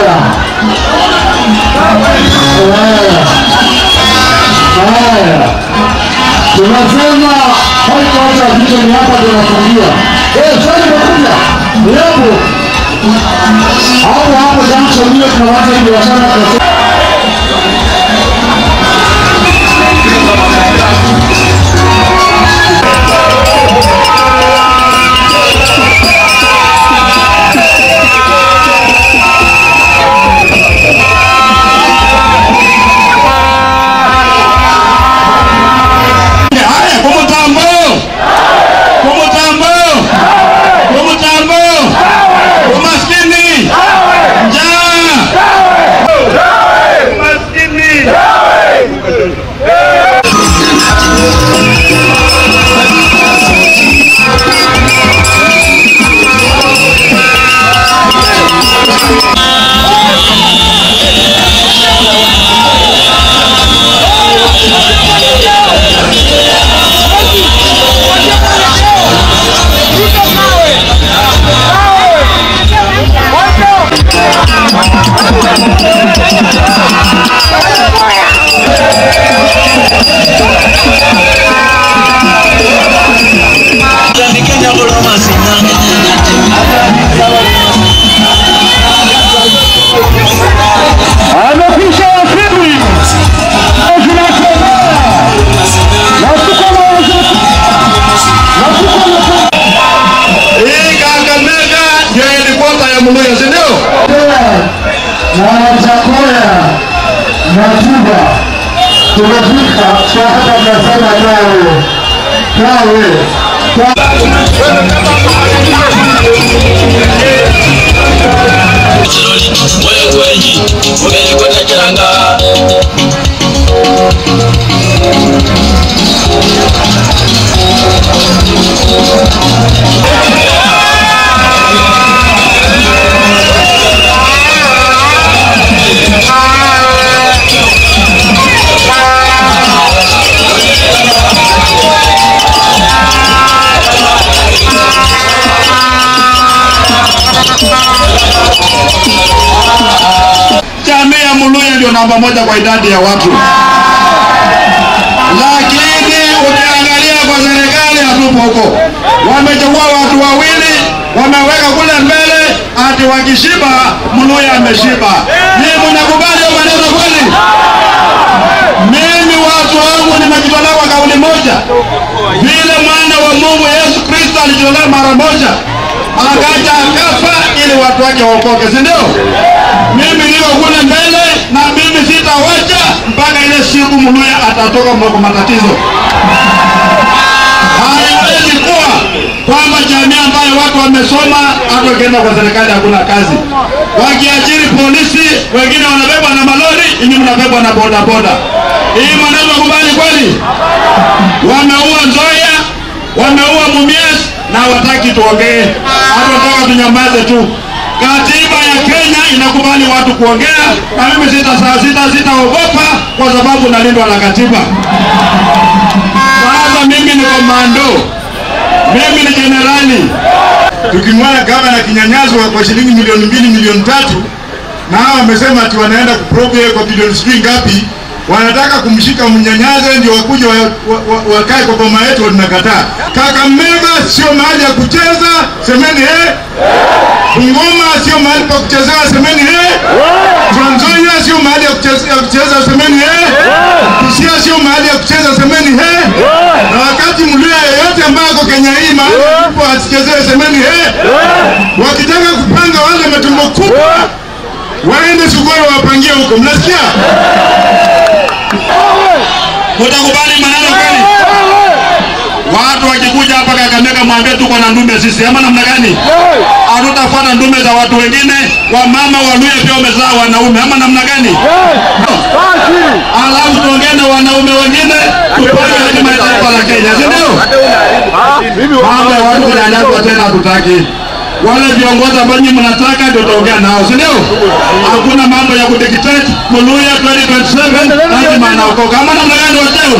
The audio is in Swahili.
Haya. Haya. Tunasema hapo vitu ni hapa tunafungia. Swali moja. Ni hapo. Hapo hapo junction hiyo tunaanza biashara kwa Tumefika hapa tunasema tawe. Tawe. Jamii ya Muluya ndio namba moja kwa idadi ya watu. Lakini ukiangalia kwa serikali hatupo huko. Wamechukua watu wawili, wameweka kule mbele ati wakishiba Muluya ameshiba. Mimi mnakubali hiyo maneno kweli? Mimi watu wangu nimejitolea kwa kauli moja. Vile mwana wa Mungu Yesu Kristo alijitolea mara moja, akaja akafa ili watu wake waokoke, si ndio? Mimi niko kule mbele na mimi sitawacha mpaka ile siku Muluya atatoka kwa matatizo. Haiwezi kuwa kwamba jamii ambayo watu wamesoma hata ukienda kwa serikali hakuna kazi. Wakiajiri polisi, wengine wanabebwa na malori, nyinyi mnabebwa na boda boda. Hii maneno kubali kweli? Wameua Nzoia, wameua Mumias na hawataki tuongee. Hawataka tunyamaze tu. Katiba ya Kenya inakubali watu kuongea, na mimi sitaogopa kwa sababu nalindwa na katiba. Sasa mimi ni komando. Mimi ni jenerali. Tukimwona gavana kinyanyazwa kwa shilingi milioni 2 milioni 3, na hao wamesema ati wanaenda kuprobe kwa bilioni sijui ngapi, wanataka kumshika mnyanyaze ndio wakuje wakae kwa boma yetu, tunakataa. Kakamega sio mahali ya kucheza, semeni he. Bungoma sio mahali pa kuchezea, semeni he. Trans Nzoia sio mahali ya kucheza, semeni he. Busia sio mahali ya kucheza, semeni he. Na wakati Mluya yeyote ambaye ako Kenya hii mahali yupo asichezee, semeni he. Wakitaka kupanga wale matumbo kubwa waende Sugoro wapangie huko, mnasikia? Utakubali maneno kweli? Watu wakikuja hapa Kakamega mwambie tuko na ndume sisi, ama namna gani? Hatutafuata ndume za watu wengine. Wamama Waluya pia wamezaa wanaume, ama namna gani? Alafu tuongee na wanaume wengine tupate hatima ya taifa la Kenya, si ndio? Mambo ya watu kunyanyaswa tena hatutaki. Wale viongozi ambao nyinyi mnataka ndio tutaongea nao, si ndio? Hakuna mambo ya kudictate. Muluya 2027 lazima anaokoka. Ama namna gani wazee?